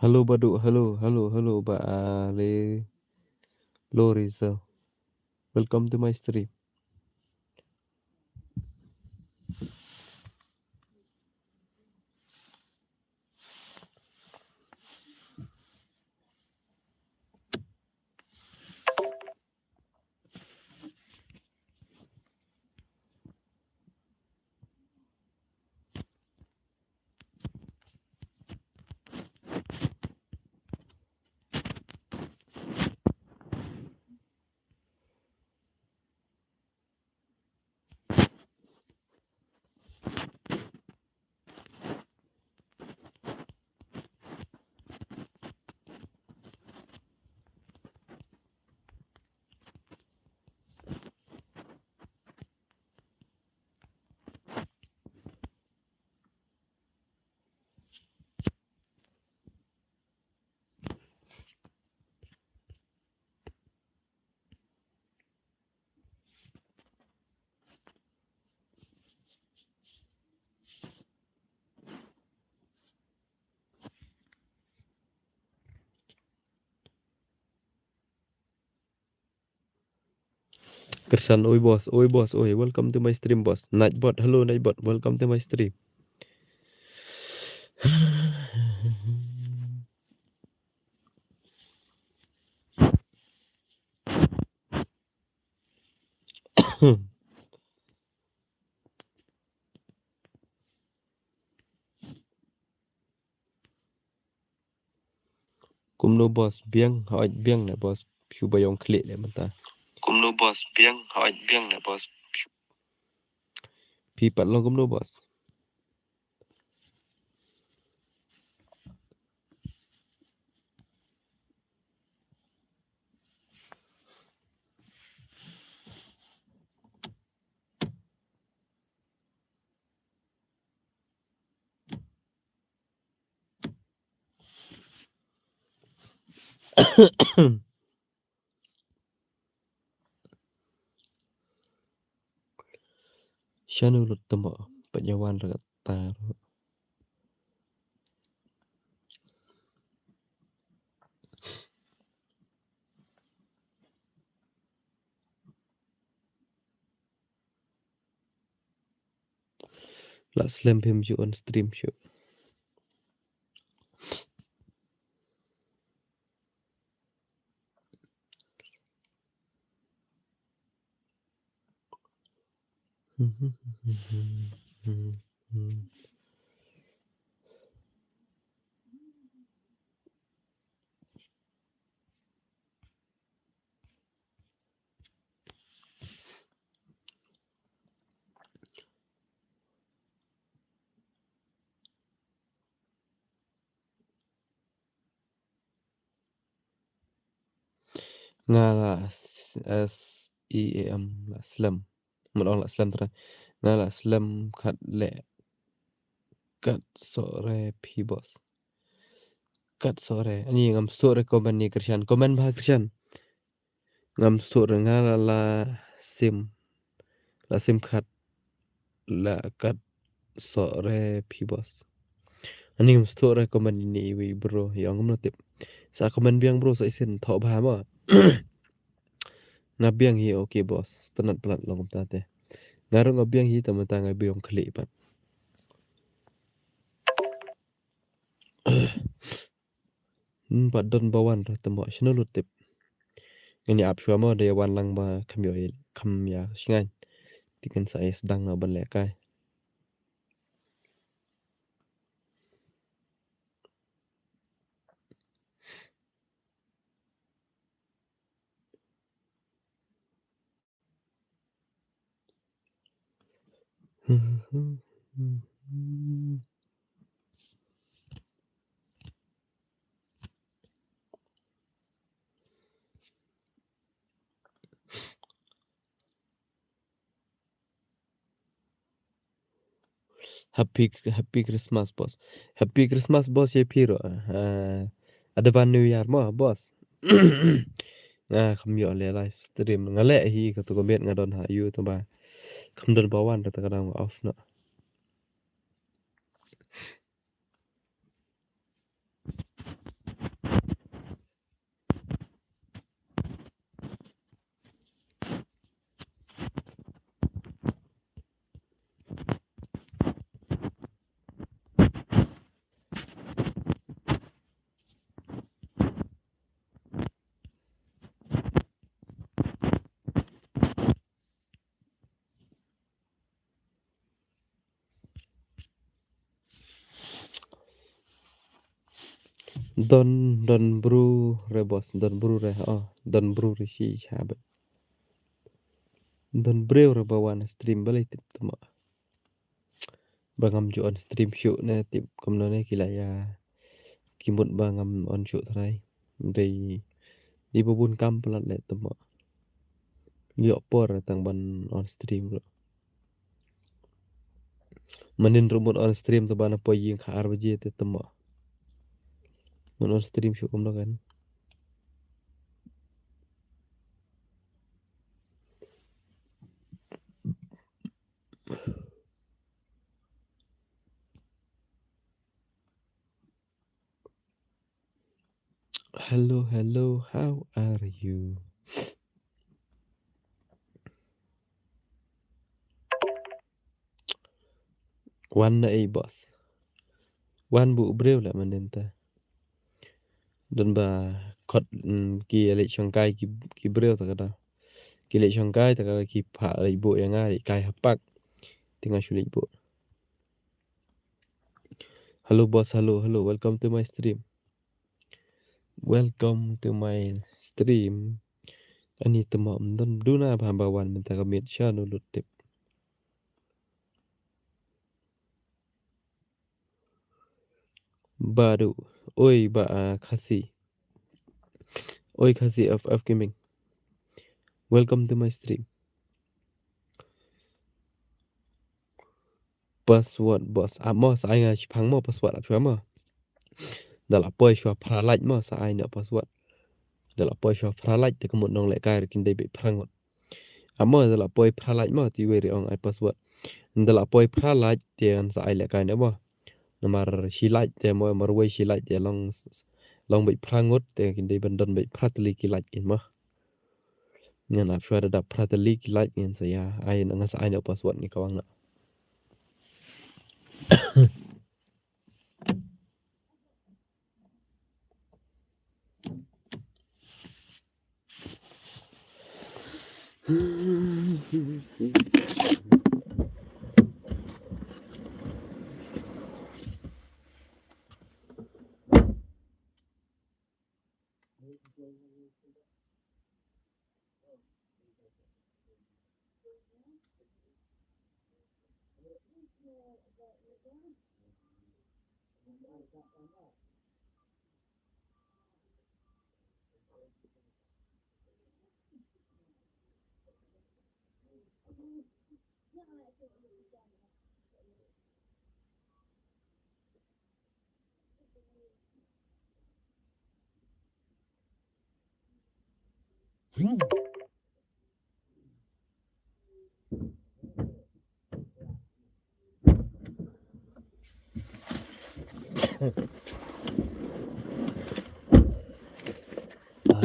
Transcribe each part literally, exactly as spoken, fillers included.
Hello Badu, hello, hello, hello, ba ale Loriza. Welcome to my stream. Krishan, oi boss, oi boss, oi. Welcome to my stream, boss. Nightbot, hello Nightbot, welcome to my stream. Kumno boss, biang, hooid biang ne boss, phi ba ïong khlieh ne mynta. Kumno boss, biang, hooid biang ne boss. Phi pat long kumno boss. Shano lut tymmo, pat ïa wan ra kata ruh. La slem phim ju on stream shu. Nga la s-, S-, E-A-M, la slem. Mut ong la slem trai. Nga la slem khat leh. Kat sore phi boss. Kat sore. Ani ngam sore comment ni Krishan. Comment bha Krishan. Ngam sore nga la, la sim. La sim khat. La kat sore phi boss. Ani ngam sore comment ni iwi bro. Ïa ngam tip. Sa comment biang bro sa isin thoh bha ma. Nga biang hi, okay boss. Tynat palat long kumta te. Nga ruh nga biang hi, tang mynta nga biang khlieh pat. Hmm, pat don ba wan ruh tymmo, shano lut tip. Ngin ïa ap shuwa mo, da ïa wan lang ba kham ïoh, kham ïa shngain. Te ngin sa ïa sdang noh ban lehkai. Happy, happy Christmas, boss. Happy Christmas, boss, ïa phi ruh. Ah, Advance New Year mo, boss. Nga kham ïoh leh live stream. Nga leh hi katu ka miet nga don ha ïew tangba kham don ba wan kata ka daw nga off noh. Don, don bru re boss, don bru re, oh, don bru re shi sha ba. Don briew re ba wan stream balei tip tama. Ba ngam ju on stream shuh ne tip kumno ne ki la ïa ki mut ba ngam on shuh trai. Dei, dei ba bun kam palat leh tama. Ïoh por tang ban on stream ruh. Manin ruh mut on stream taba na poi ïing kha ar baje te tama. Mut on stream shuh kumno kan. Hello, hello, how are you? Wan na ei boss. Wan bu briew la manin ta. Don ba kot, mm, ki leit shongkai ki, ki briew ta kada. Ki leit shongkai ta kada ki pha leit bu ïa nga leit kai hapak. Te nga shu leit bu. Hello boss, hello, hello. Welcome to my stream. Welcome to my stream. Ani tama mdon duna ba ba wan mynta ka miet sha no lut tip. Badu. Oi ba, ah, Khasi. Oi Khasi F F Gaming. Welcome to my stream. Password boss. Ah, mo sa ai nga shipang mo password ap shwa mo. Da la poi shwa phra lait mo sa ai na password. Da la poi shwa phra lait te ka mut nong leh kai kin dei beit phra ngut. Ah, mo da la poi phra lait mo ti wei ri ong ai password. Da la poi phra lait te kan sa ai leh kai ne mo. Namar shi lait te mo mar wei shi lait te long, long beit phra ngut te kin dei ban don beit phra tylli ki lait kin mo. Ngan ap shwa da dap phra tylli ki lait ngan sa ïa ai na nga sa ai na password ni ka wang na.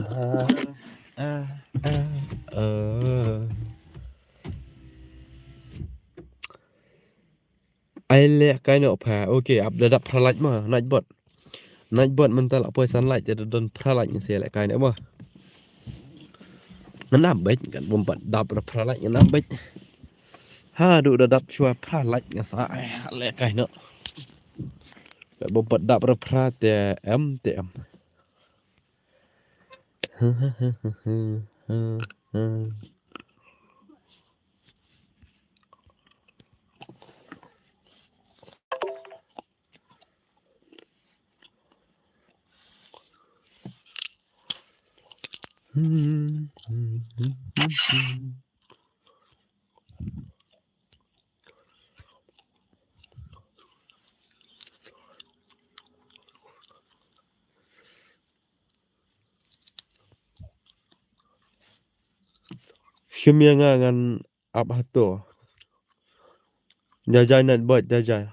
Ah, ah, ah, ah. Ai leh kai noh pha. Okay, ap da dap phra lait ma, night bot. Night bot mynta la poi san lait, te da don phra lait ngan sa leh kai noh ma. Ngan ap beit, kan bym pat dap da phra lait ngan ap beit. Haduh da dap shuwa phra lait ngan sa ai leh kai noh. Kan bym pat dap da phra te em, te em. Shim ïa nga ngan ap hato. Jajai nat bot jajai.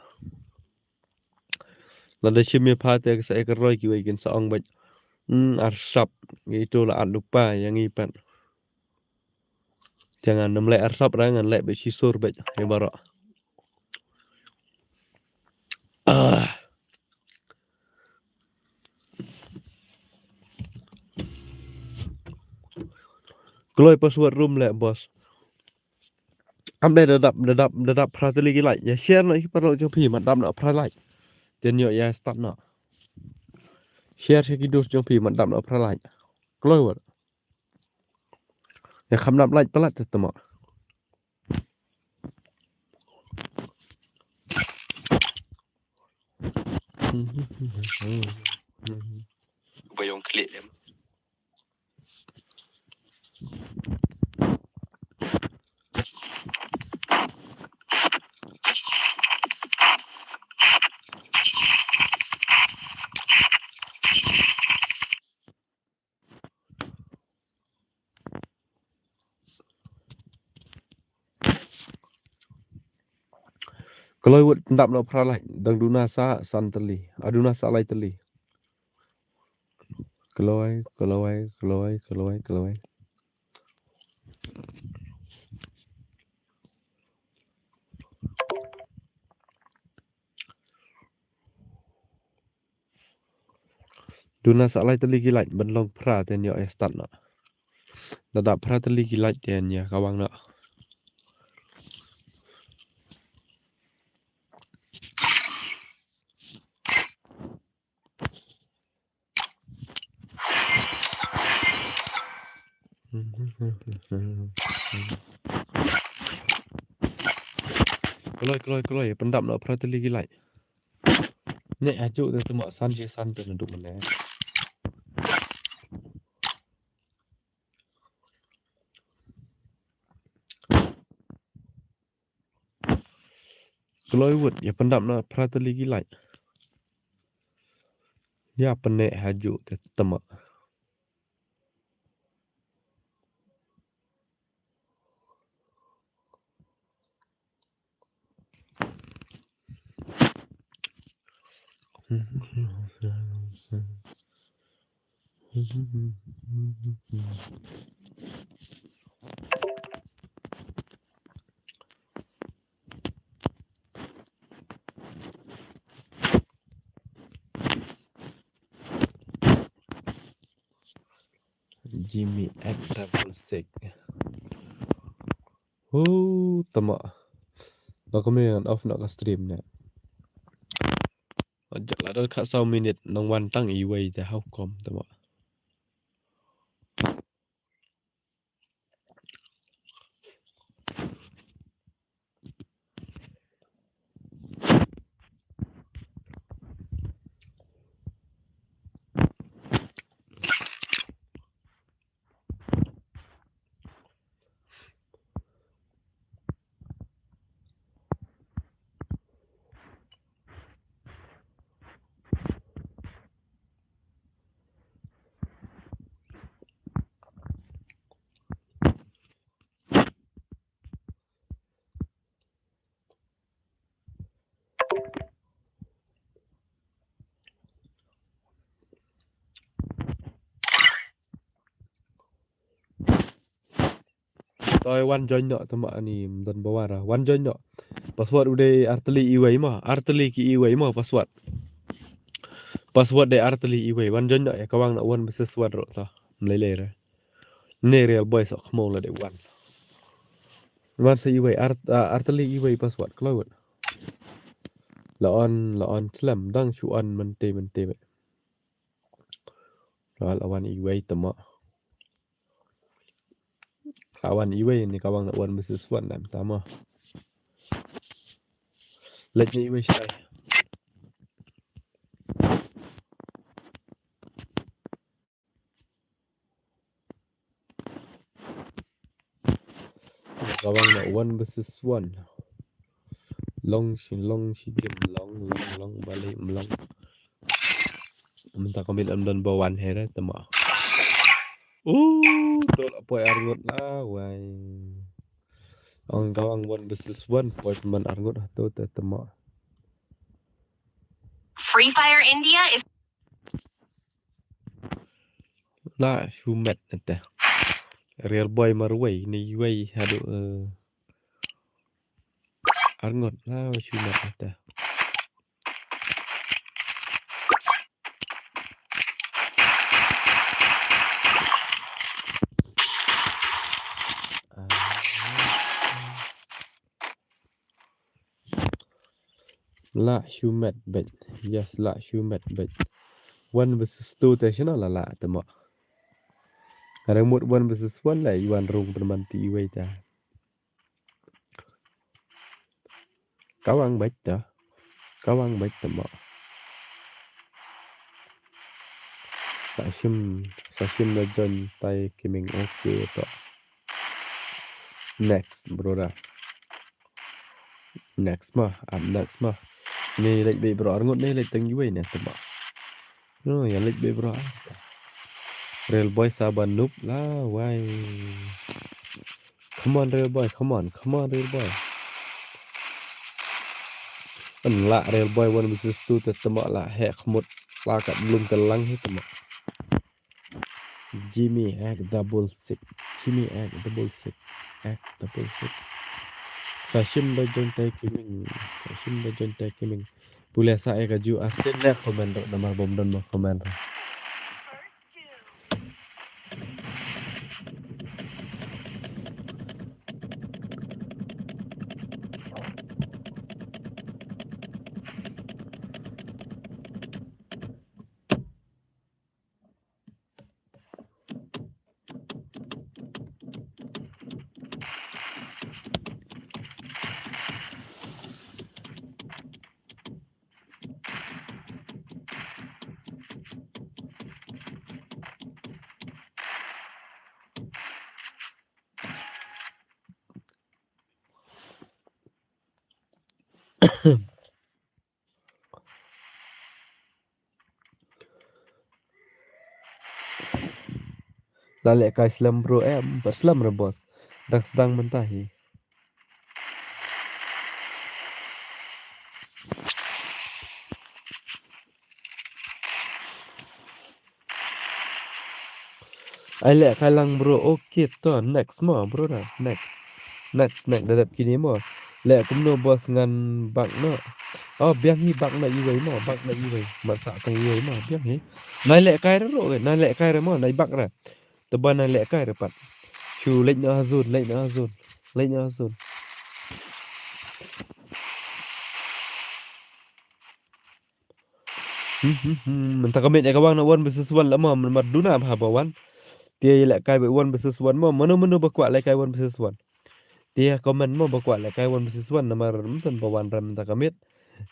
Lada shim ïa pha te ka sa ïa ka roi kiwei kin sa ong bot. Hmm, arsap. Ito la at lupa ïa ngi pat. Jangan nam leh arsap ra ngan leh bot shisur bot ïa baroh. Ah. Kloi password room leh boss. Am dei da dap da dap da dap phra tylli ki like. Ïa share noh ïa ki paralok jong phi ma dap noh phra like. Te ïoh ïa start noh. Share sha ki dos jong phi ma dap noh phra like. Kloi wat. Ïa kham dap like palat te tama. Ba ïong klik em. Kloi wut pyndap noh phra like, dang duna sa san tylli, a duna sa lai tylli. Kloi, kloi, kloi, kloi, kloi. Duna sa lai tylli ki like ban long phra te ïoh ïa start noh. Da dap phra tylli ki like te ïa kawang noh. Kloi, kloi, kloi, pyndap noh phra tylli ki like. Ne, aju te tuma san je san te naduk mane. Kloi wut, ïa pyndap noh phra tylli ki like. Ïa pyndap aju te tuma. Jimmy at double six. Hu tama. Ba kami ngan off noh ka stream ne. Ajak la don khatsaw minit nang wan tang iwei te how come tama. Toi wan join noh tama ani mdan bawara. Wan join noh. Password u dei artylli iwei ma. Artylli ki iwei ma password. Password dei artylli iwei. Wan join noh ïa kawang noh one versus one ruh ta. Mlei lei re. Ne real boy sok khmo la dei wan. Wan sa iwei art, ah, artylli iwei password. Kloi wut. La on, la on slem dang shu on menti menti me. Lawan iwei tama. Lawan iwei ni kawang lawan versus one dan tama. Let ni iwei shai. Kawang na one versus one. Long shi long shi game long long long balik long. Mynta ka min am don ba wan hera tama. Uh, to la poi arngut la wai. Ong kawang one versus one, poi man arngut ha to te temo. Free Fire India is La shu met nete. Real boy marwei ni wei hadu, eh, arngut la shu met nete. La shu met bet. Yes, la shu met bet. One versus two te shano la la temo. Arngut one versus one la iwan rung permanti iwei ta. Kawang bait ta. Kawang bait ta mo. Sa shim, sa shim na join tai kiming, okay to. Next, brother. Next ma, up next ma. Ni lek bait bro arngut ni lek tang iwei ni temo. No, ya lek bait bro. Real boy saban noob la wai. Come on, real boy. Come on. Come on, real boy. An la real boy one versus two te temo la he khmut la kat blum te lang he temo. Jimmy X double six. Jimmy X double six. X double six. Sa shim da join tai kiming. Sa shim da join tai kiming. Pule sa e ka ju asin le comment ro namar bom don mo comment ro. La lehkai slem bro em, ba slem re boss. Dang sdang mynta hi. Ai lehkai lang bro. Okay to next mo bro da. Next. Next, next da dep kine mo. Leh kumno boss ngan bak no. Oh biang hi bak na iwei mo, bak na iwei. Mat sa tang iwei mo, biang hi. Nai lehkai re ro, nai lehkai re mo, nai bak re. Te ba nai lehkai re pat. Shu leit no ha zone, leit no ha zone. Leit no ha zone. Hmm, hmm, hmm. Mynta ka miet ïa ka wang na one versus one la mo, mynta duna bha ba wan. Te ïa lehkai ba one versus one mo, mano mano ba kwah lehkai one versus one. Te comment mo ba kwah lehkai one versus one namar mynta ba wan ram mynta ka miet.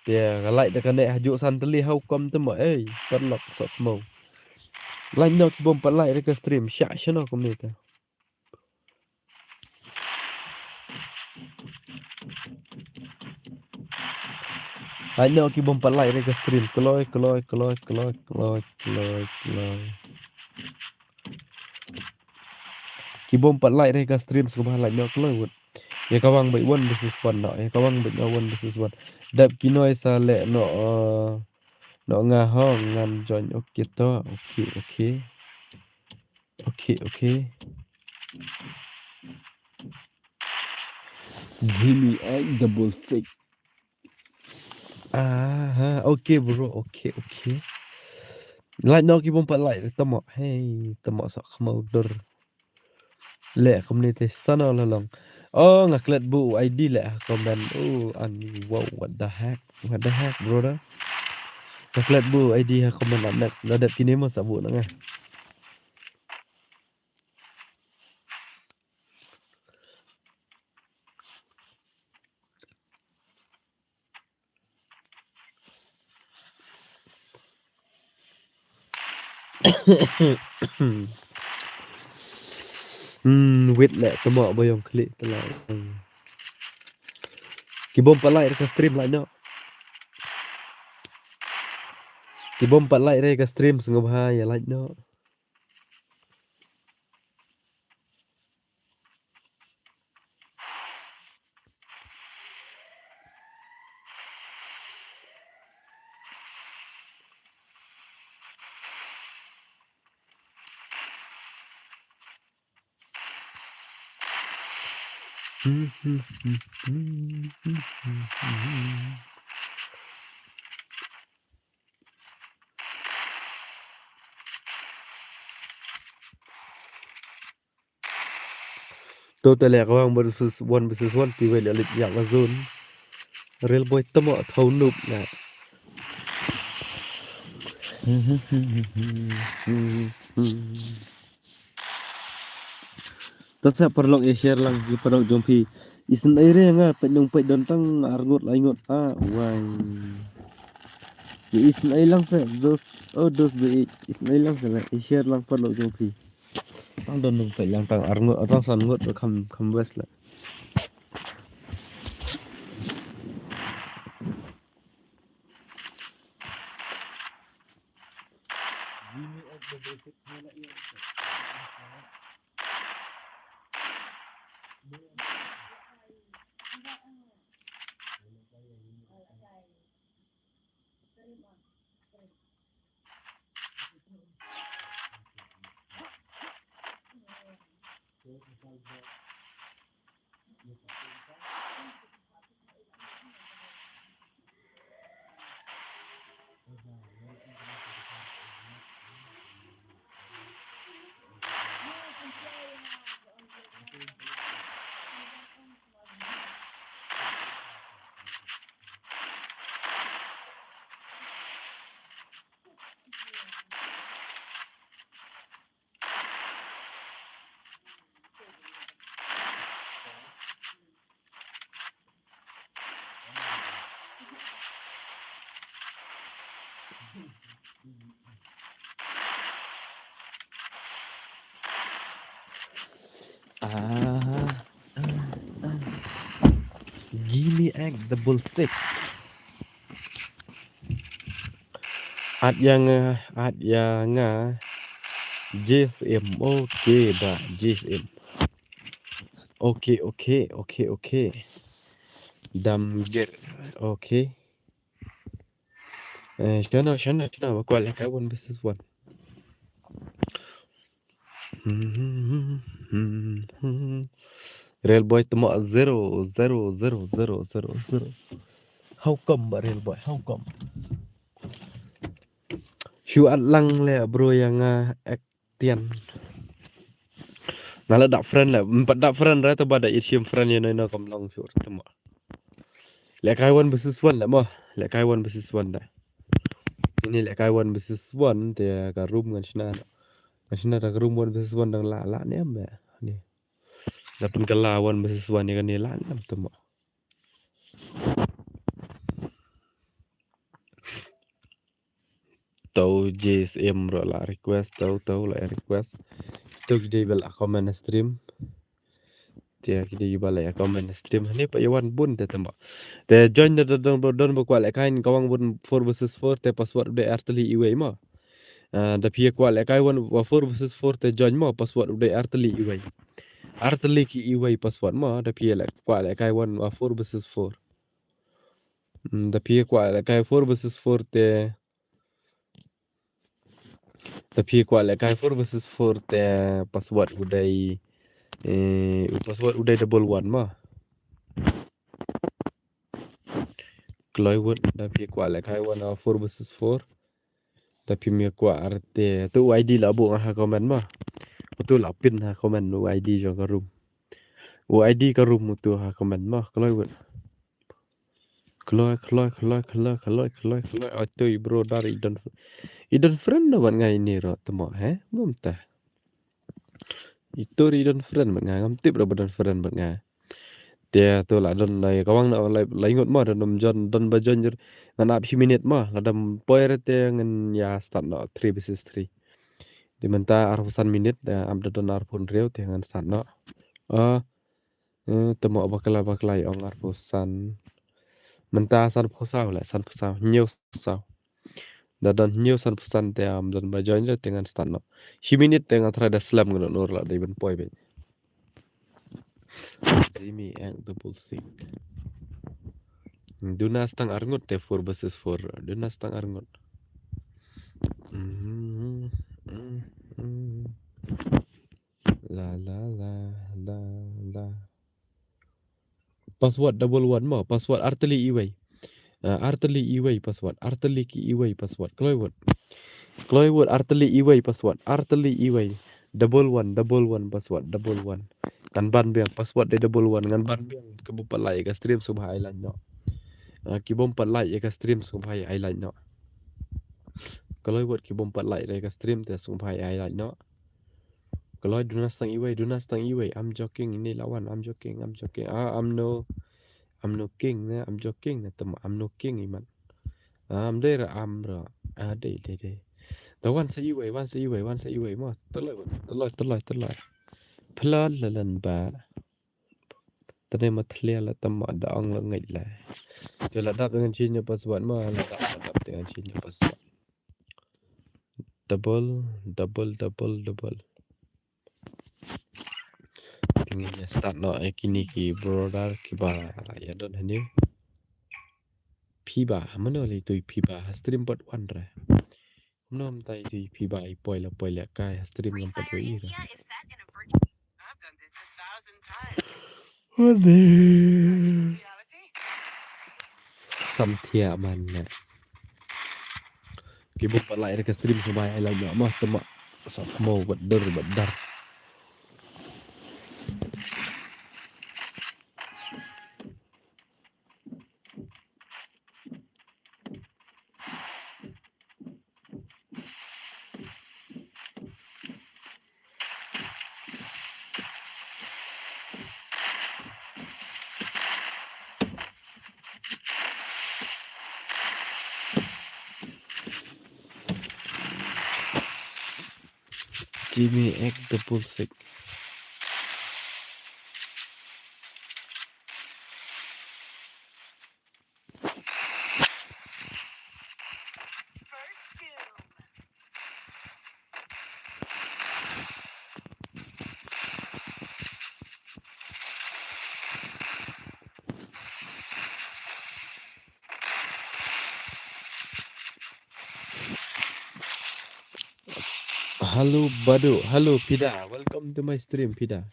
Te ka like da ka neh ha juk san tylli ha u kom te mo, ei, paralok sok mo. Like noh ki bym pat like re ka stream, shah shano kumne te. Like noh ki bym pat like re ka stream. Kloi, kloi, kloi, kloi. Ki bym pat like re ka stream sngewbha like noh kloi wut. Ïa ka wang bad one versus one noh. Ïa ka wang bad one versus one. Dap ki noi sa leh noh, eh, noh nga ho ngan join. Okay to. Okay, okay. Okay, okay. Jimmy X double six. Aha, okay bro, okay, okay. Like noh ki bym pat like, tamo. Hey, tamo sok khmau dur. Leh kumne te sano la long. Oh, nga klet bu u I D leh ha comment. Oh, an wow, what the heck? What the heck, brother? Nga klet bu u I D ha comment up next. Da dep kine mo sa bu na nga. Hmm, wait leh, tamo ba ïong khlieh te la. Ki bym pat like re ka stream like noh. Ki bym pat like re ka stream sngewbha ïa like noh. To te leh ka wang versus one versus one, ti wei leh lit yak la zone. Real boy tamo thau noob na. Ta sa paralok ïa share lang ïa paralok jong phi. Isn't ai re nga peit nong peit don tang ar ngut lai ngut a wai. Ïa isn't ai lang sa dos, oh dos de isn't ai lang sa la ïa share lang paralok jong phi. Tang don nong peit lang tang ar ngut tang san ngut kham kham west la. Ah, ah, ah. Jimmy Egg the Bullshit. At ïa nga, at ïa nga. J S M, okay ba, J S M. Okay, okay, okay, okay. Dam ger, okay. Eh, shano, shano, shano, ba kwah leh kai one versus one. Real boy tamo zero, zero, zero, zero, zero, zero. How come ba real boy? How come? Shu at lang leh bro ïa nga ek tian. Nga la dak friend leh, empat dak friend ra te ba da it shim friend ïa no ïa no kam long shu tamo. Leh kai one versus one leh mo. Leh kai one versus one da. Ini leh kai one versus one te ka room ngan shna. Ngan shna da ka room one versus one dang la la ne em ba. Ni. Da pynkylla one versus one ïa kane la ne em tamo. Tau J S M ruh la request, tau, tau la request. Tau ki dei ba la comment stream. Te ki dei ba la comment stream. Hani pa ïa wan bun te tama. Te join da don don ba kwah leh kai ka wang bun four versus four te password u dei artylli iwei ma. Ah, da phi kwah leh kai wan four versus four te join ma password u dei artylli iwei. Artylli ki iwei password ma da phi leh kwah leh kai wan four versus four. Mm, da phi kwah leh kai four versus four te. Da phi kwah leh kai four versus four te password u dei, eh, u password u dei double one ma. Kloi wut da phi kwah leh kai wan four versus four. Da phi mih kwah ar te tu I D la buh nga ha comment ma. Tu la pin ha comment u I D jong ka room. U I D ka room tu ha comment ma kloi wut. Kloi, kloi, kloi, kloi, kloi, kloi, kloi. Oi, tu i bro dar i don, i don friend na wan ngai ni ro temo, he? Mum ta. I tur i don friend wan ngai, ngam tip ro ba don friend wan ngai. Te tu la don nai kawang na lai, lai ngut ma don jon, don ba jon jur. Ngan ap hi minute ma, la dam poi re te ngan ïa start no three versus three. Di mynta arphew san minute, da am da don arphew hynriew te ngan start no. Ah, Eh, temo bakla bakla ong arphew san. Mynta sanphew saw la, sanphew saw, hynñiew saw. Da don hynñiew sanphew san te am don ba join te ngan start no. Shi minute te ngan try da slem ngan ur la dei ban poi be. Jimmy ang double six. Duna stang arngut te four versus four. Duna stang arngut. Mhm, mhm, mhm. La, la, la, la, la. Password double one mo, password artylli iwei. Ah, artylli iwei password, artylli ki iwei password. Kloi wut. Kloi wut artylli iwei password, artylli iwei. Double one, double one password, double one. Ngan ban biang password dei double one, ngan ban biang ki bym pat like ïa ka stream sngewbha ai like noh. Ah, ki bym pat like ïa ka stream sngewbha ai like noh. Kloi wut ki bym pat like ïa ka stream te sngewbha ai like noh. Kloi duna stang iwei, duna stang iwei. I'm joking, ini lawan, I'm joking, I'm joking. Ah, I'm no, I'm no king ne, I'm joking ne, tem, I'm no king imat. Ah, I'm dei ra, I'm ra. Ah, dei, dei, dei. Ta wan sa iwei, wan sa iwei, wan sa iwei. Mo, teloi, teloi, teloi, teloi. Phlon lalan ba. Tane ma thlia la tama da ong la ngait la. Te la dap dengan chin nya password ma, la dap, la dap dengan chin nya password. Double, double, double, double. Te ngin ïa start noh ïa kine ki brother kiba la ïa don hangne. Phi ba, mano le tu phi ba, ha stream pat wan re. Mano mtai tu phi ba i poi la poi la kai, ha stream ngam pat ïohi re. Wan re. Samthia man ne. Ki bym pat like ïa ka stream sngewbha ai like noh mo, tama sa khmo bad dur bad dar. Give me egg double six. Hello Badu, hello Pida, welcome to my stream Pida.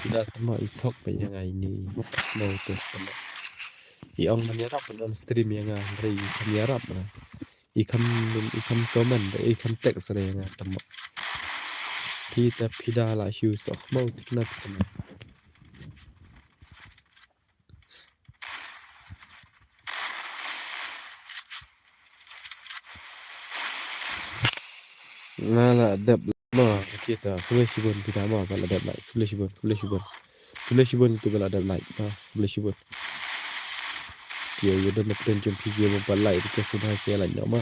Pida tama i thok ba ïa nga ini. Mau tu tama. I ong man ïarap ban on stream ïa nga, hynrei i kham ïarap na. I kham, i kham comment, i kham text re ïa nga tama. Pida, Pida la shu sok mau tikna tikna. Nga la dep ma kita, khublei shibun kita ma ba la dep like, khublei shibun, khublei shibun. Khublei shibun kita ba la dep like, ha, khublei shibun. Kiew ïa don na pden jong phi kiew ba like kita sngewbha share like noh ma.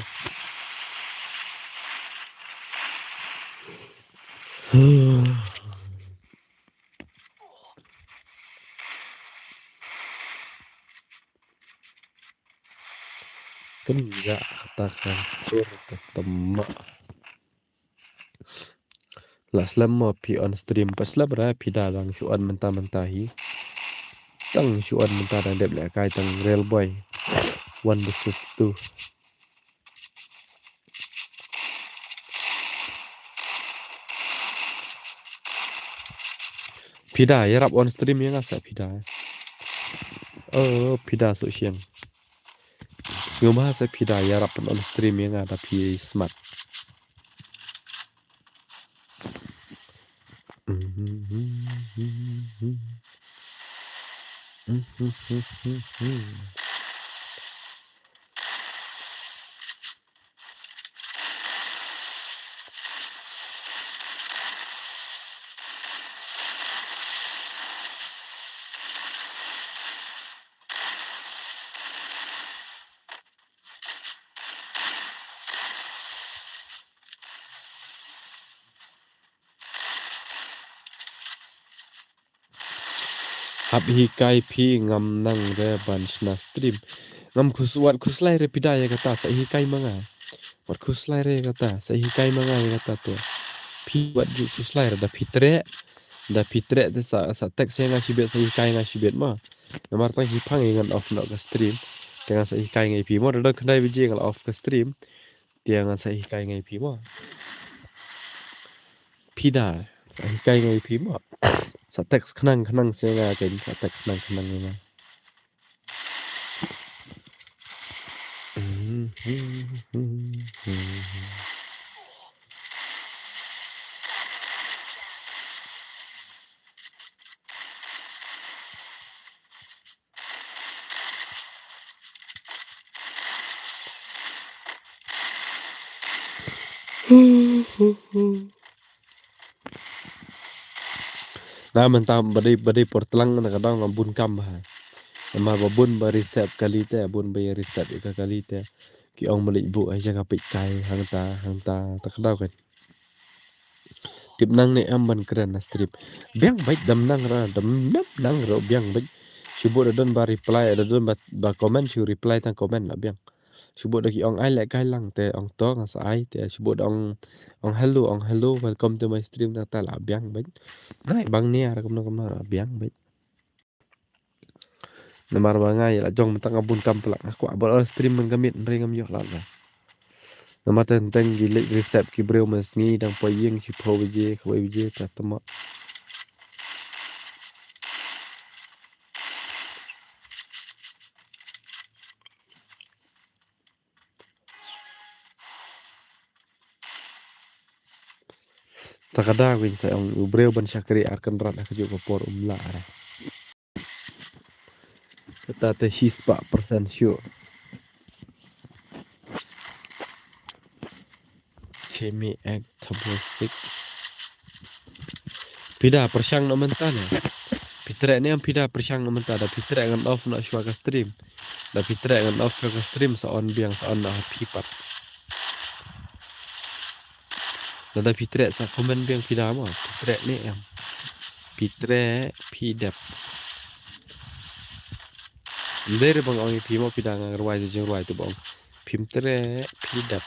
Kynja kata ka sur ka tama. La slem mo phi on stream, pa slem ra Pida, dang shu on mynta mynta hi. Dang shu on mynta, dang dep leh kai tang Real Boy. One versus two. Pida, ïarap on stream ïa nga sa Pida. Oh, Pida Sukshiang. Sngewbha sa Pida ïarap on stream ïa nga da phi smat. Hap hikai phi, ngam nang re ban shna stream. Ngam khus-, wat khuslai re Pida ïa kata, sa hikai ma nga. Wat khuslai re ïa kata, sa hikai ma nga ïa kata te. Phi wat ju khuslai re, da phi treh, da phi treh te sa, sa text ïa nga shibit, sa hikai nga shibit ma. Namar tang hi pang ngan off noh ka stream. Te ngan sa hikai nga ïa phi mo, da don khyndai baje ngan off ka stream. Te ngan sa hikai nga ïa phi mo. Pida, sa hikai nga ïa phi mo. Sa text khnang khnang sa nga, kan sa text khnang khnang ïa nga. Na mynta ba dei, ba dei por tlang na ka daw nga bun kam bha. Namar ba bun ba reset kali te, bun ba ïa reset ïa ka kali te. Ki ong malik bu ai jaka peit kai hangta hangta ta ka daw kan. Tip nang ne em ban kren na stream. Biang bait dam nang ra, dam nang ra biang bait. Shu bud da don ba reply, da don ba, ba comment shu reply tang comment la biang. Shu bud da ki ong ai leh kai lang te ong to nga sa ai te shu bud da ong, ong hello, ong hello, welcome to my stream tang ta la biang bait. Nai bang nia ra kumno kumno ra biang bait. Namar ba nga ïa la jong mynta nga bun kam plak nga kwah bad on stream man ka miet hynrei ngam ïoh lad la. Namar teng teng ki leit reset ki briew man sngi dang poi ïing shiphew baje kawei baje ta tama. Ta ka da win sa ong u briew ban shakri ar kynrad ha kajuh ka por um lah re. Kata te shispah percent sure. Chemi ek thabosik. Phi da pyrshang na mynta ne. Phi treh ne em phi da pyrshang na mynta da phi treh ngan off na shwa ka stream. Da phi treh ngan off shwa ka stream sa on biang sa on na ha phi pat. Lada phi treh sa comment biang phi da mo phi treh ne em. Phi treh phi dep. Ndei re bang ong phi mo phi da nga rwai jing rwai tu bang. Phim treh phi dep.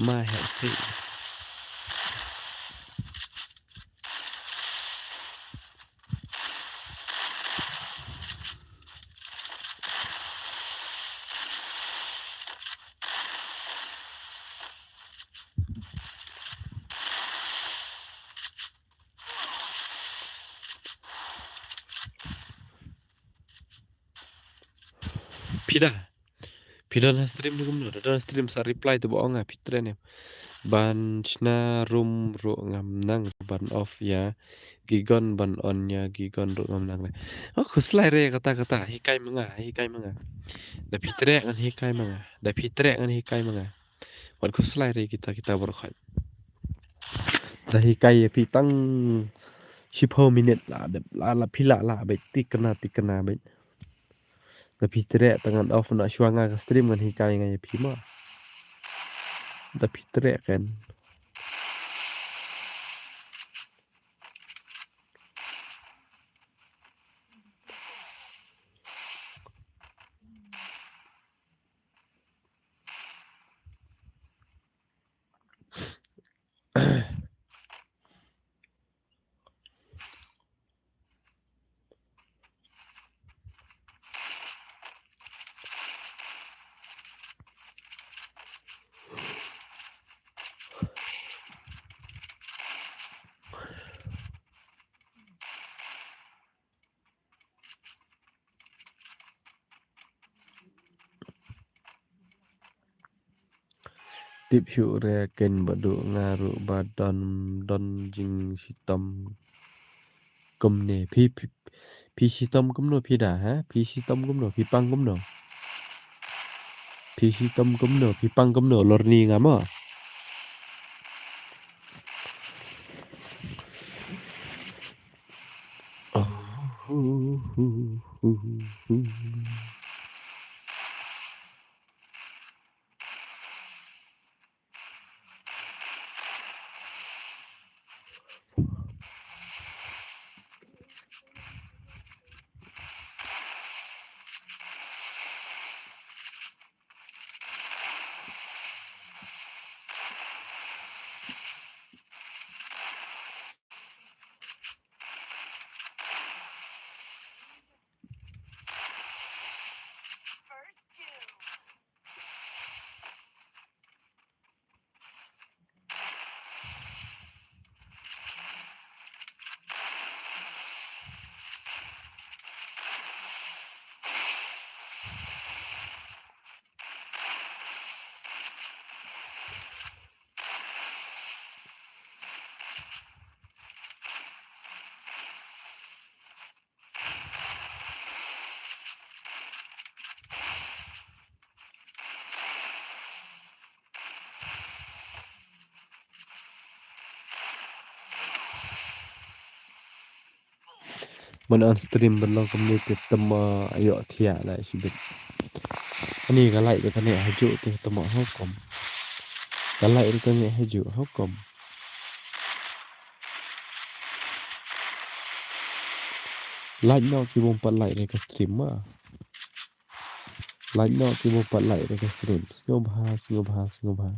Ma he si. Phi da. Phi don ha stream ni kumno da don ha stream sa reply tu ba ong nga phi treh ne. Ban shna room ruh ngam nang ban off ïa. Gigon ban on ïa gigon ruh ngam nang re. Oh khuslai re kata kata hikai ma nga hikai ma nga. Da phi treh ngan hikai ma nga da phi treh ngan hikai ma nga. Wat khuslai re kita kita baroh khoit. Da hikai ïa phi tang shiphew minit la dep la la phi la la beit tikna tikna beit. Da phi treh ta ngan off na shwa nga ka stream ngan hikai nga ïa phi ma. Da phi treh kan. Tip shuh re ken ba duh nga ruh ba don don jingshitom. Kumne phi phi phi shitom kumno phi da ha phi shitom kumno phi pang kumno. Phi shitom kumno phi pang kumno lorni nga mo. Man on stream ban long kumne te tama ïoh thiah la shibit. Ani ka light ka ne hajuh te tama hukum. Ka light ka ne hajuh hukum. Light no ki bom pat light ka stream ma. Light no ki bom pat light ka stream. Sngewbha, sngewbha, sngewbha.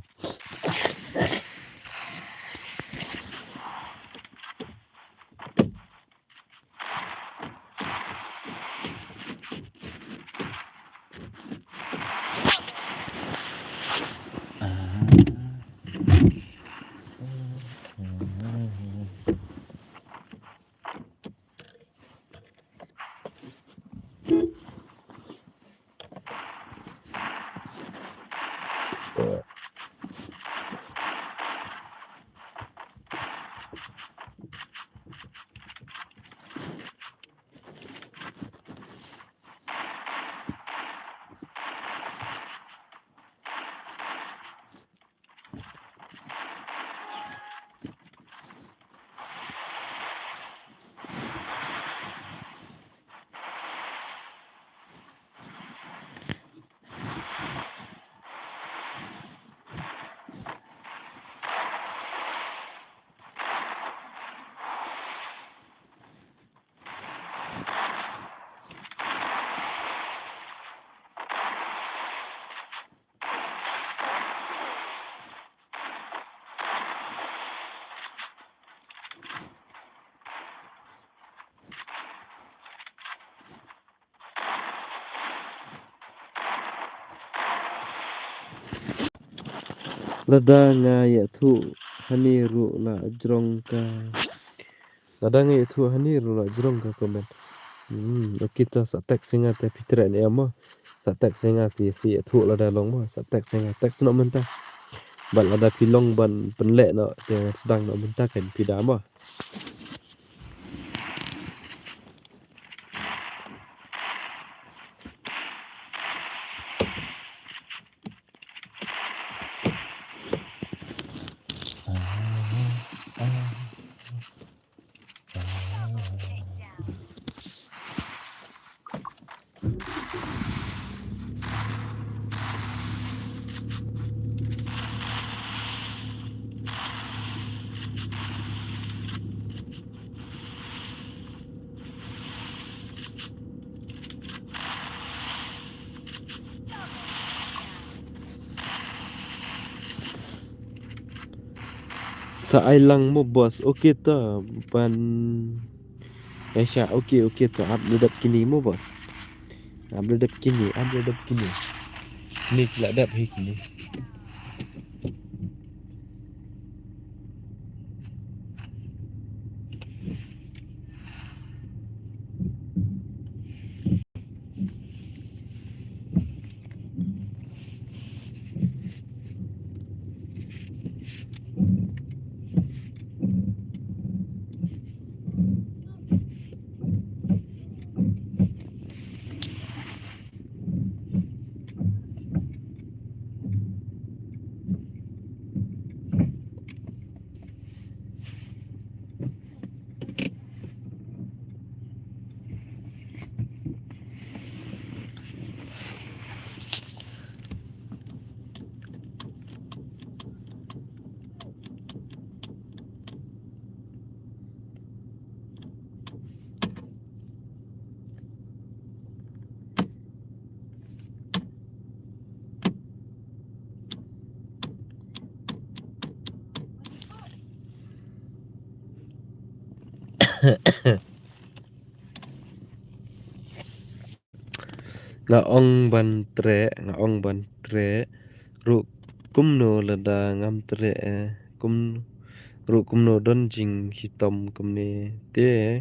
Lada nga ïathuh hani ruh la jrong ka. Lada nga ïathuh hani ruh la jrong ka comment. Hmm, okay to sa text ïa nga te phi treh ne em mo. Sa text ïa nga si, si ïathuh lada long mo. Sa text ïa nga, text noh mynta. Bad lada phi long ban pynleh noh te sdang noh mynta kan phi da mo. Sa ai lang mo boss. Okay to ban. Aisha, okay, okay to ap la dep kine mo boss. Ap la dep kine, ap la dep kine. Ni la dep hi kine. Nga ong ban treh, nga ong ban treh. Ruh kumno lada ngam treh, eh, kum, ruh kumno don jingshitom kumne te.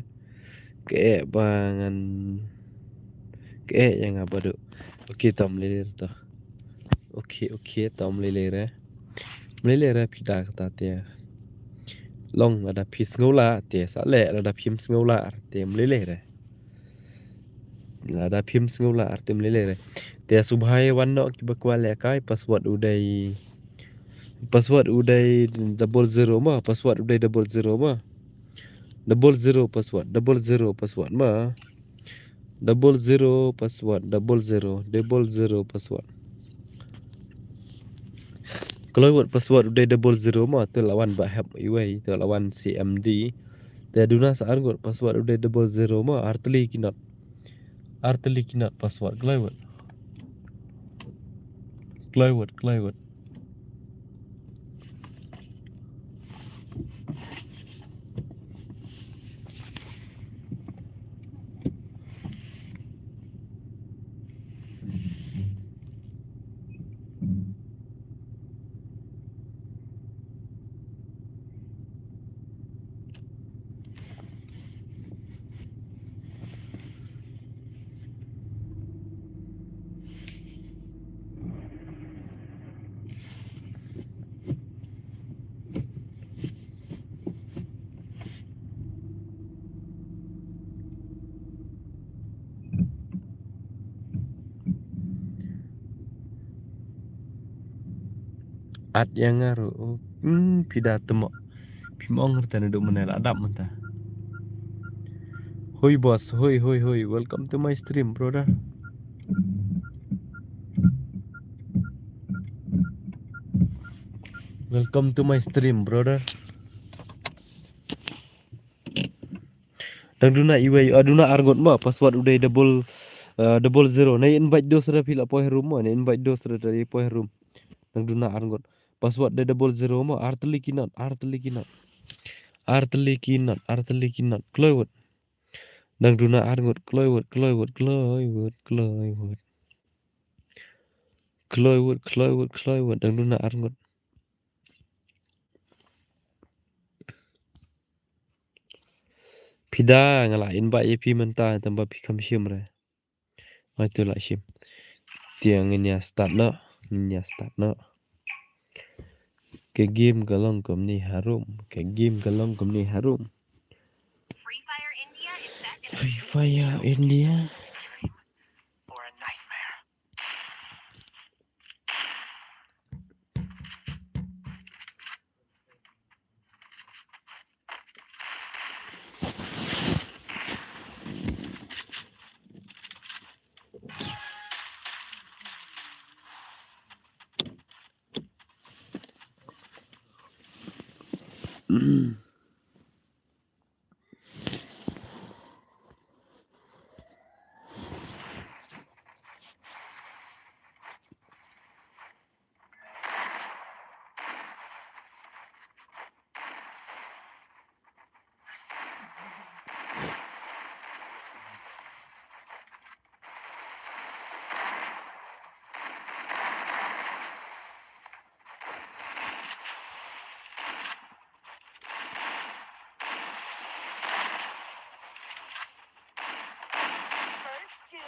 Ka eh ba ngan, ka eh ïa nga ba duh. Okay, tam lei lei to. Okay, okay, tam lei lei re. Lei lei re phi da kata te. Long lada phi sngew lah te sa leh, lada phim sngew lah te lei lei re. Lada phim sngew lah te lei lei re. Te subhai wan noh kiba kwah leh kai password u dei. Password u dei double zero ma, password u dei double zero ma. Double zero password, double zero password ma. Double zero password, double zero, double zero password. Kloi wut password u dei double zero ma, te la wan ba hep iwei, te la wan C M D. Te duna sa arngut password u dei double zero ma, artylli ki not. Artylli ki not password, kloi wut. Kloi wut, kloi wut. At ïa nga ruh. Hmm, phi da temo. Phim ong rta naduh mynne la dap mynta. Hoi boss, hoi, hoi, hoi. Welcome to my stream, brother. Welcome to my stream, brother. Dang duna iwei, ah, duna arngut ma, password u dei double, ah, double zero. Nai invite dos re phi la poi room ma, nai invite dos re poi room. Dang duna arngut. Password dei double zero ma, artylli ki not, artylli ki not. Artylli ki not, artylli ki not. Kloi wut. Dang duna arngut, kloi wut, kloi wut, kloi wut, kloi wut. Kloi wut, kloi wut, kloi wut, dang duna arngut. Phi da nga la invite ïa phi mynta tang ba phi kham shim re. Ai tu la shim. Te ngin ïa start noh, ngin ïa start noh. Ka game ka long kumne harum, ka game ka long kumne harum. Free Fire India is set in Free Fire India. First doom.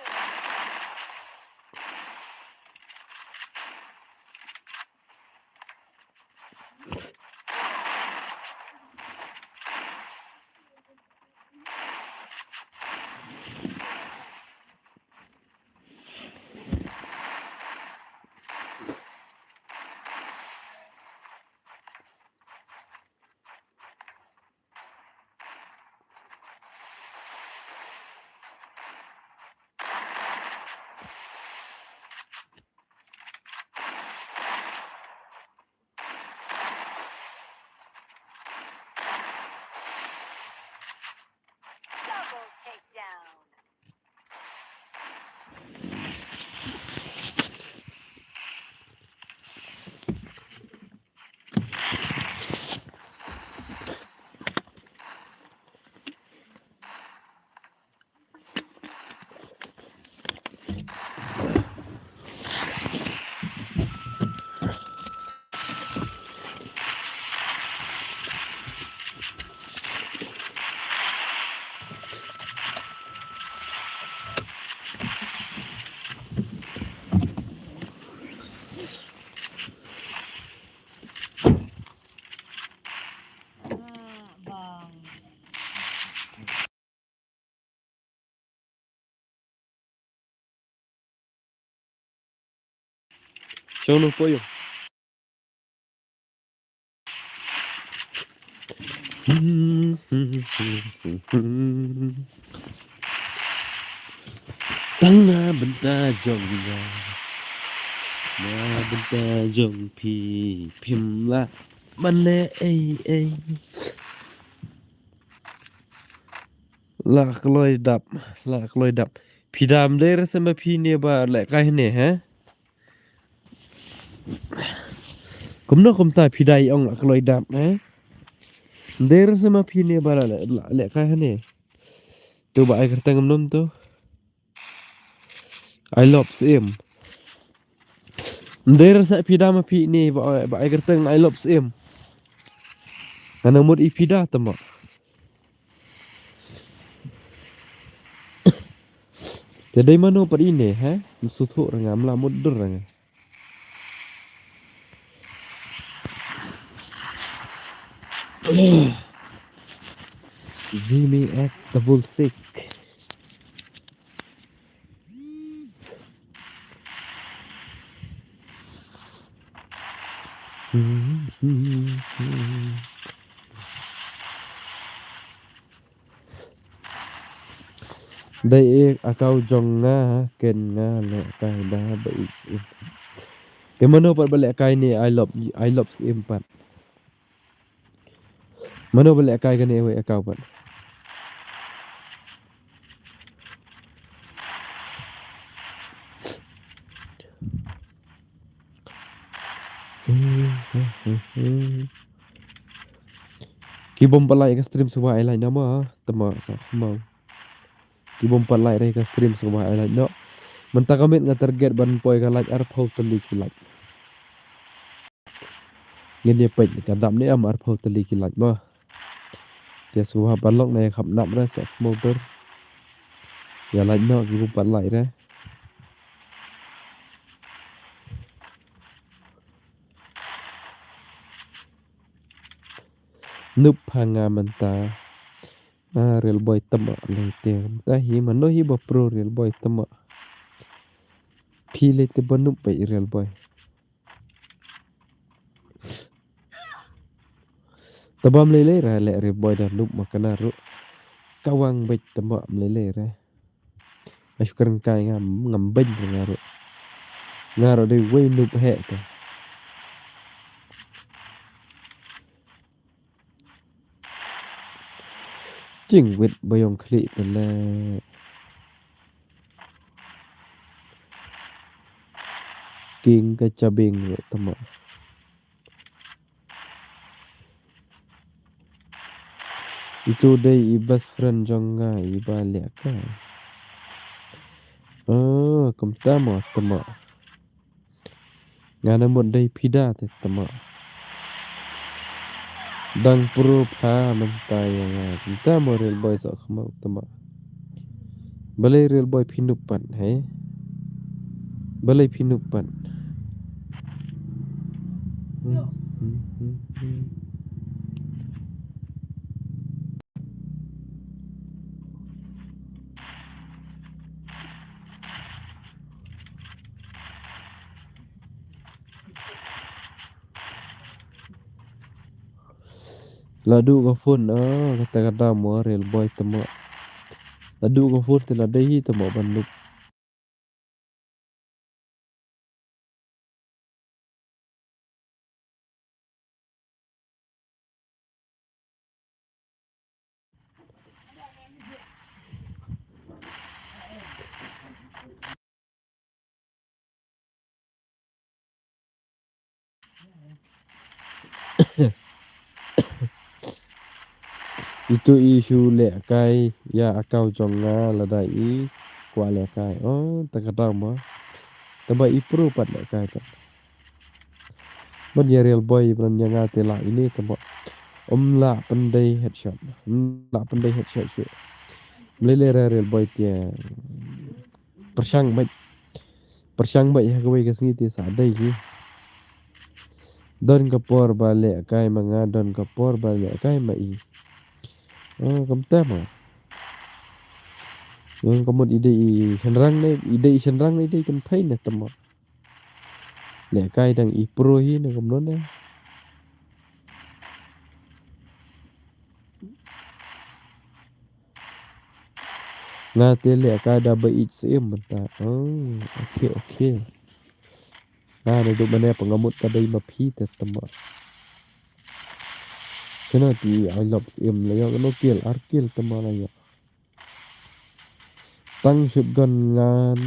Double takedown. Shong noh poi ïoh. Tang na bynta jong nga, na bynta jong phi, phim lah ban leh ei ei. La kloi dap, la kloi dap. Phi dam der se ma phi ne ba leh kai ne, ha? Kumno kumta phi dei ong la kloi dap, eh? Der se ma phi ne ba la leh, la leh kai ne. Tu ba ai kyrteng kumno tu. I love Syiem. Der se phi dam ma phi ne ba, ba ai kyrteng I love Syiem. Ngan mut i phi da tama. Te dei mano pat ine, he? Msuthu ranga, mla mut dur ranga. Jimmy X double six. Dei i akau jong nga, ken nga leh kai da ba i. Te mano pat ba leh kai ne, I love, I love Syiem pat. Mano ba leh kai kane wei akau pat. Ki bym pat like ka stream sngewbha ai like noh ma, tama sa khmau. Ki bym pat like re ka stream sngewbha ai like noh. Mynta ka miet nga target ban poi ka like arphew tylli ki like. Ngin ïa peit ka dap ne em arphew tylli ki like ma. Te sngewbha ban long ne kham nap re sa khmau dur. Ïa like noh ki bym pat like re. Nup pha nga mynta. Ah, Real Boy tama lei te. Mynta hi mano hi ba pro Real Boy tama. Phi lei te ba nup ba i Real Boy. Te bam lei lei re leh Real Boy da nup ma kana ruh. Ka wang beit tama lei lei re. Ai shu kren kai ngam, ngam beiñ nga ruh. Nga ruh dei wei nup heh te. Jingwit ba ïong khlieh te leh. King ka chabing ruh tama. Itu dei i best friend jong nga i ba leh kai. Oh, kumta mo tama. Nga na mut dei phi da te tama. Dang pro pha mynta ïa nga. Kumta mo Real Boy sa khmau tama. Balei Real Boy phi nup pat, he? Balei phi nup pat? La duh ka phone, ah, kata ka dam mo Real Boy tama. La duh ka phone te la dei hi tama ban nup. Itu i shu leh kai ïa account jong nga lada i kwah leh kai. Oh, ta ka dam ma. Taba i pro pat leh kai pat. Ban ïa Real Boy ban ïa nga te lah ine taba. Um lah pyndei headshot. Um lah pyndei headshot shuh. Mlei lei re Real Boy te. Pyrshang beit. Pyrshang beit ha kawei ka sngi te sa dei hi. Don ka por ba leh kai ma nga, don ka por ba leh kai ma i. Ah, kumta ma. Ïa ka mut i dei i shynrang ne, i dei i shynrang ne, i dei kynthei ne tama. Leh kai dang i pro hi ne kumno ne. Nga te leh ka da ba ïeit siem mynta. Oh, okay, okay. Nga naduh mynne pat nga mut ka dei ma phi te tama. Kena ti I love siem la ïoh kano kill, ar kill tama la ïoh. Tang shotgun ngan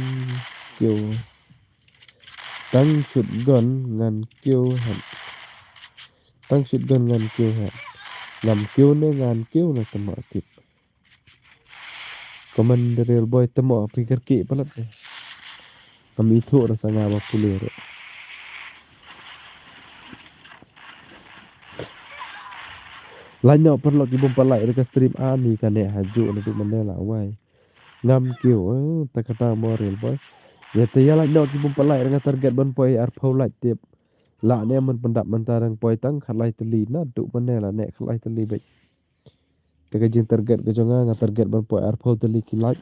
kiew. Tang shotgun ngan kiew hat. Tang shotgun ngan kiew hat. Ngam kiew ne ngan kiew na tama tip. Comment real boy tama phi kyrkieh palat. Ngam ithuh rasa nga ba pule ruh. Lait noh paralok ki bym pat like re ka stream ani kane ha ju naduh mynne la wai. Ngam kiew, eh, ta kata mo real boy. Ïa te ïa lait noh ki bym pat like re nga target ban poi arphew like tip. La ne man pyndap mynta dang poi tang khatlai tylli naduh mynne la ne khatlai tylli beit. Te ka jing target ka jong nga, nga target ban poi arphew tylli ki like.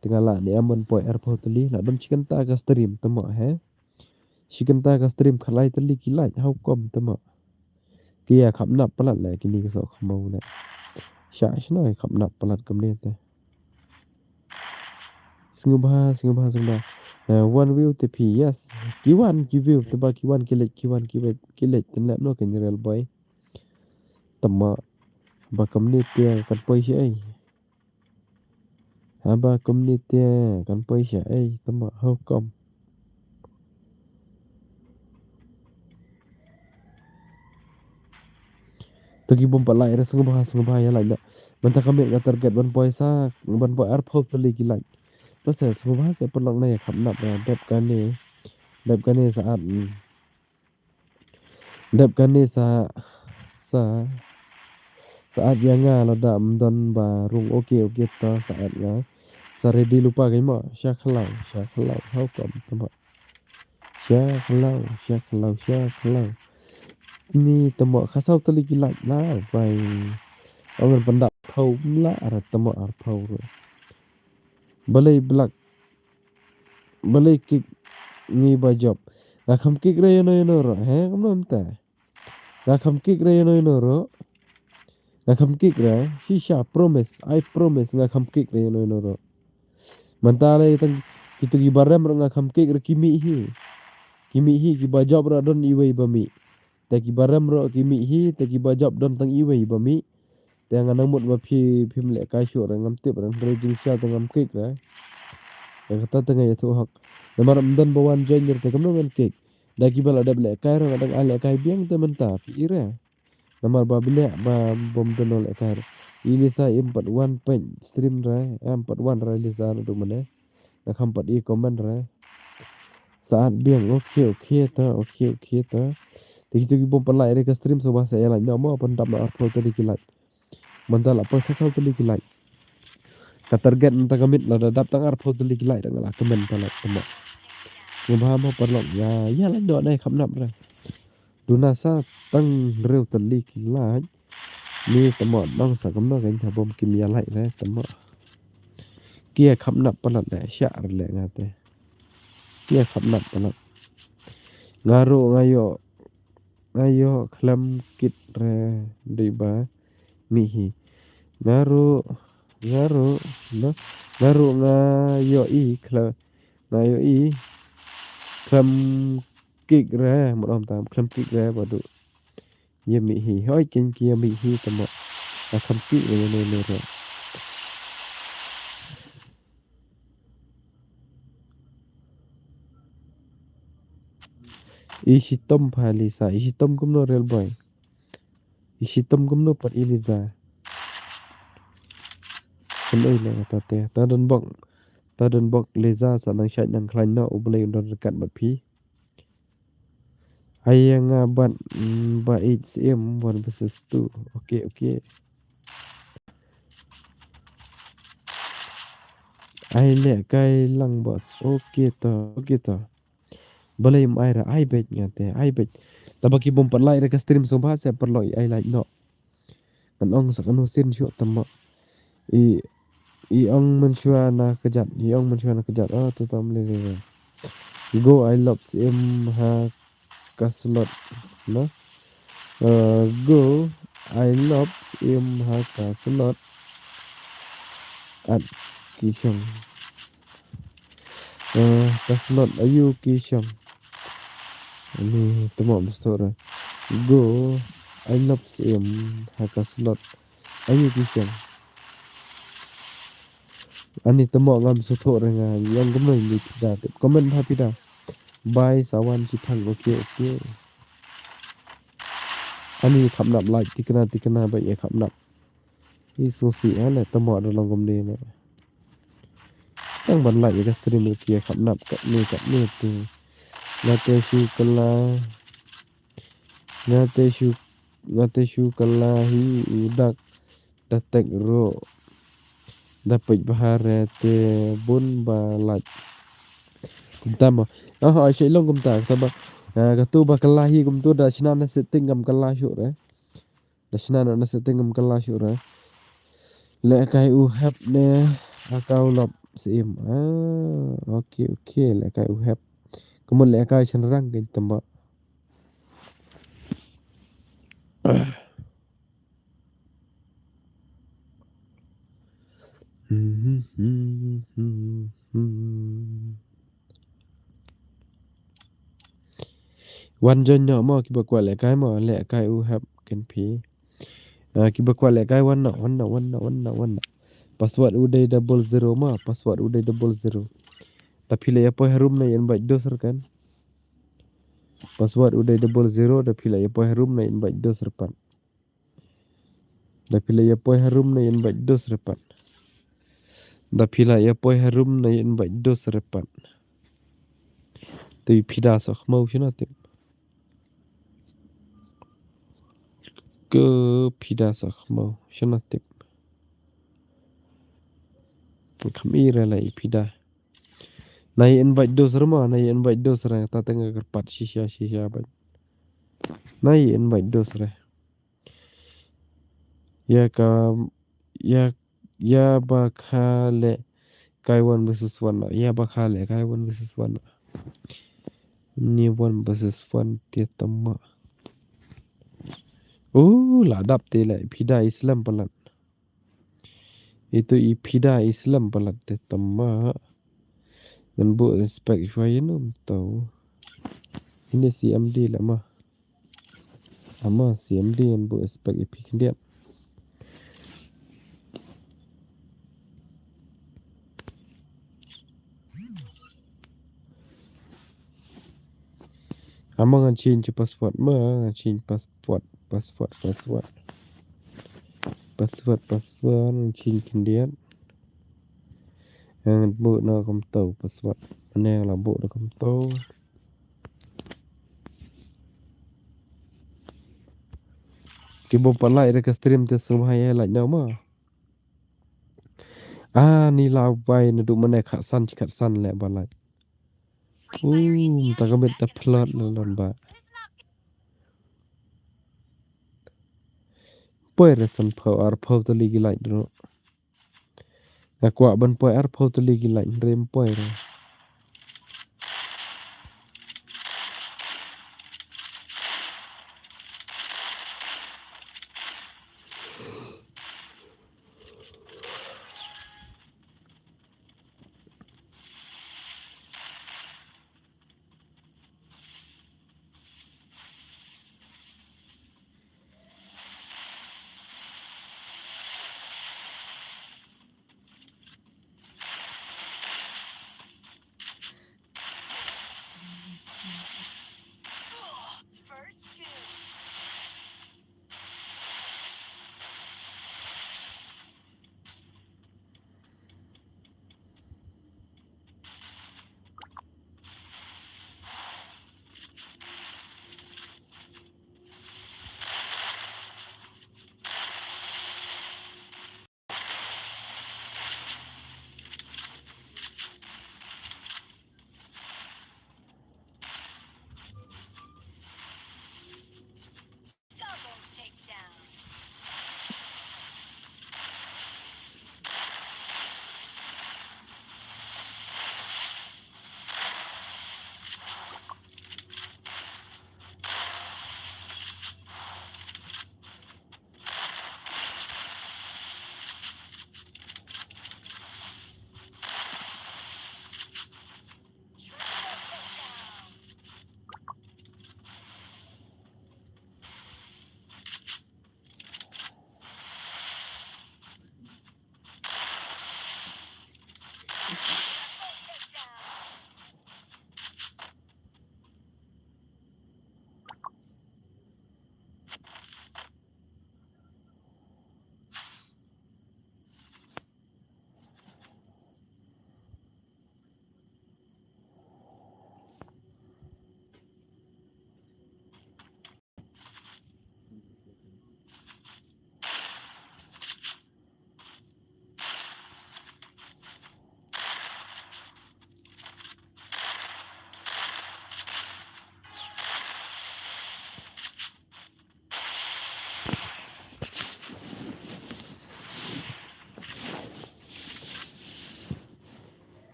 Te nga la ne ban poi arphew tylli, la don shi kynta ka stream tama he. Shi kynta ka stream khatlai tylli ki like, how come tama. Ki ïa kham nap palat le kini ka soh kham mau le. Sha shna ïa kham nap palat kumne te. Sngewbha, sngewbha, sngewbha. Eh, one view te phi, yes. Ki wan ki view, te ba ki wan ki like, ki wan ki like, ki like, te lep no ka real boy. Tama ba kumne te kan poi sha ei. Haba kumne te kan poi sha ei tama how come. To ki bym pat like re sngewbha sngewbha ïa like noh. Mynta ka miet nga target ban poi sa ban poi arphew tylli ki like. To sa sngewbha sa paralok na ïa kham nap ra dep kane. Dep kane sa at. Dep kane sa, sa, sa at ïa nga lada ym don ba rung. Okay, okay, ta sa at nga. Sa ready lypa kein mo. Sha khlaw, sha khlaw. How come tama. Sha khlaw, sha khlaw, sha khlaw. Ni tama khatsaw tylli ki like la bai. Ong ngan pyndap phew mla ara tama arphew ruh. Balei blak. Balei kick ngi ba jop. Nga kham kick re ïano ïano ruh, he, kumno mynta. Nga kham kick re ïano ïano ruh. Nga kham kick re, shisha, promise, I promise, nga kham kick re ïano ïano ruh. Mynta lei tang, kito ki ba rem ruh nga kham kick re ki mih hi. Ki mih hi, ki ba jop ruh don iwei ba mih. Te ki ba rem ruh ki mih hi, te ki ba jop don tang iwei ba mih. Te nga nang mut ba phi, phim lehkai shuh re, ngam tip re, hynrei jingshisha te ngam kick re. Te kata te nga ïathuh hok. Namar ym don ba wan join re te kumno ngan kick. Da kiba la dep lehkai re, nga dang ai lehkai biang te mynta, phi i re. Namar ba bniah ba bym don lehkai re. I Lisa im pat wan peit stream re, em pat wan re Lisa naduh mynne. Nga kham pat i comment re. Sa at biang, okay, okay ta, okay, okay ta. Te kito ki bym pat like re ka stream sngewbha sa ïa like noh mo, pyndap na arphew tylli ki like. Mynta la poi khatsaw tylli ki like. Ka target mynta ka miet lada dap tang arphew tylli ki like, da nga la comment palat tama. Sngewbha mo paralok ïa, ïa like noh ne kham nap re. Duna sa tang hynriew tylli ki like. Ni tama nang sa kumno kein ha bym kim ïa like re tama. Ki ïa kham nap palat le sha re le nga te. Ki ïa kham nap palat. Nga ruh nga ïoh, nga ïoh khlem kit re dei ba mih hi. Nga ruh, nga ruh, no? Nga ruh nga ïoh i khlem, nga ïoh i khlem kik re, mut ym tam khlem kik re ba duh. Ïa mih hi, hoi ken ki ïa mih hi tama. Nga kham kik re ïano ïano ruh. I shitom pha Lisa, i shitom kumno real boy. I shitom kumno pat i Lisa. Kumno i na ta te, ta don bok, ta don bok Lisa sa nang shait nang khlaiñ noh U Blei un don ryngkat bad phi. Ai ïa nga bat, mm, ba ïeit siem one versus two. Okay, okay. Ai lehkai lang boss. Okay to, okay to. Balei ym ai re, ai beit nga te, ai beit. Taba ki bym pat like re ka stream sngewbha sa paralok ai like noh. Ngan ong sa kano sien shuh tama. I, i ong mynshuwa na kjat, i ong mynshuwa na kjat. Oh, to tam le le. Go I love siem ha ka slot. No? Uh, go I love siem ha ka slot. At ki shong. Eh, ka slot ayu ki shong. Ani tymok bistore. Go, I love Syiem, ha ka slot ayu ki shong. Ani tymok ngam sngewthuh re nga, ïa kumno ïa phi da tip. Comment ha phi da. Bye, sa wan shi thang, okay, okay. Ani khapnap like, tikna, tikna, ba ïa khapnap. I sngewsih, ha, le, tymok da long kumne, ne. Tang ban like ïa ka stream ruh ki ïa khapnap, katne, katne, tu. Nga te shu kylla, nga te shu, nga te shu kylla hi u dak, da tek ruh. Da peit bha re te bun ba like. Kumta mo. Ah, ai shu long kumta, kata ba. Ah, katu ba kylla hi kumtu da shna na setting ngam kylla shuh re. Da shna na setting ngam kylla shuh re. Lehkai u hep ne aka u lap Syiem. Ah, okay, okay, lehkai u hep. Kumut lehkai shynrang kein tymba. Wan join noh mo kiba kwah lehkai mo, lehkai u hep ken phi. Ah, kiba kwah lehkai wan noh, wan noh, wan noh, wan noh, wan noh. Password u dei double zero mo, password u dei double zero. Da phi la ïa poi harum na ïa invite dos re kan. Password u dei double zero, da phi la ïa poi harum na ïa invite dos re pat. Da phi la ïa poi harum na ïa invite dos re pat. Da phi la ïa poi harum na ïa invite dos re pat. Te phi da sa khmau shano tip. Ke phi da sa khmau shano tip. Kham i re la i phi da. Na ïa invite dos re mo, na ïa invite dos re, ta tang kyrpad shisha shisha bad. Na ïa invite dos re. Ïa ka, ïa, ïa ba kha lehkai one versus one noh. Ïa ba kha lehkai one versus one noh. Ni one versus one te tama. Oh, la dap te le phi da i slem palat. Itu i phi da i slem palat te tama. Ngan buh respect shwa ïa num tau. Ini C M D la ma. Ama C M D ngan buh respect ïa phi khyndiat. Ama ngan change password ma, ngan change password, password, password. Password, password, ngan change khyndiat. Ngan buh na kumto password. Ane la buh na kumto. Kiba pat like re ka stream te sngewbha ïa like noh ma. Ah, ni la bai naduh mane khatsan shi khatsan leh ba like. Um, ta ka met ta phlot na lon ba. Poi re sanphew arphew tylli ki like ruh. Nga kwah ban poi arphew tylli ki like hynrei ym poi re.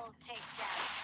Double takedown.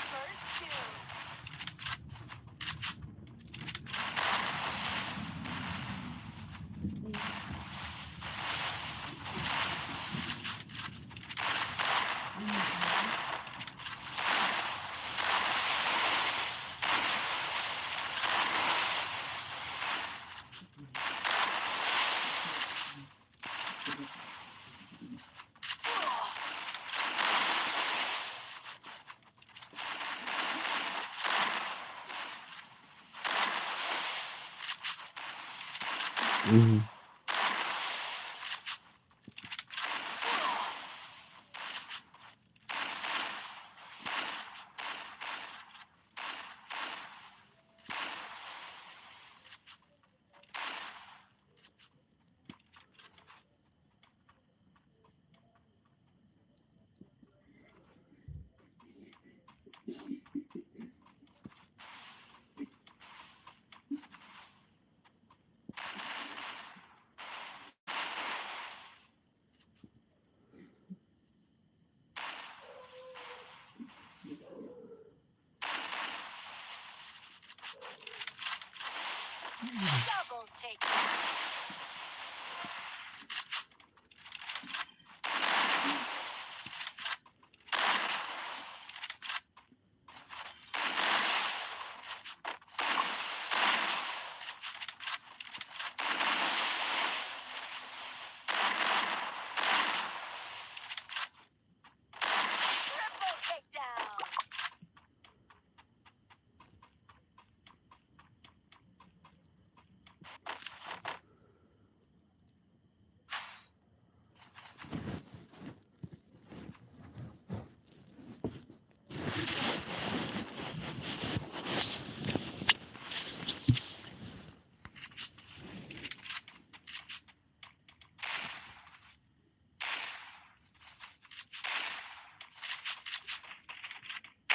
First kill. Double take.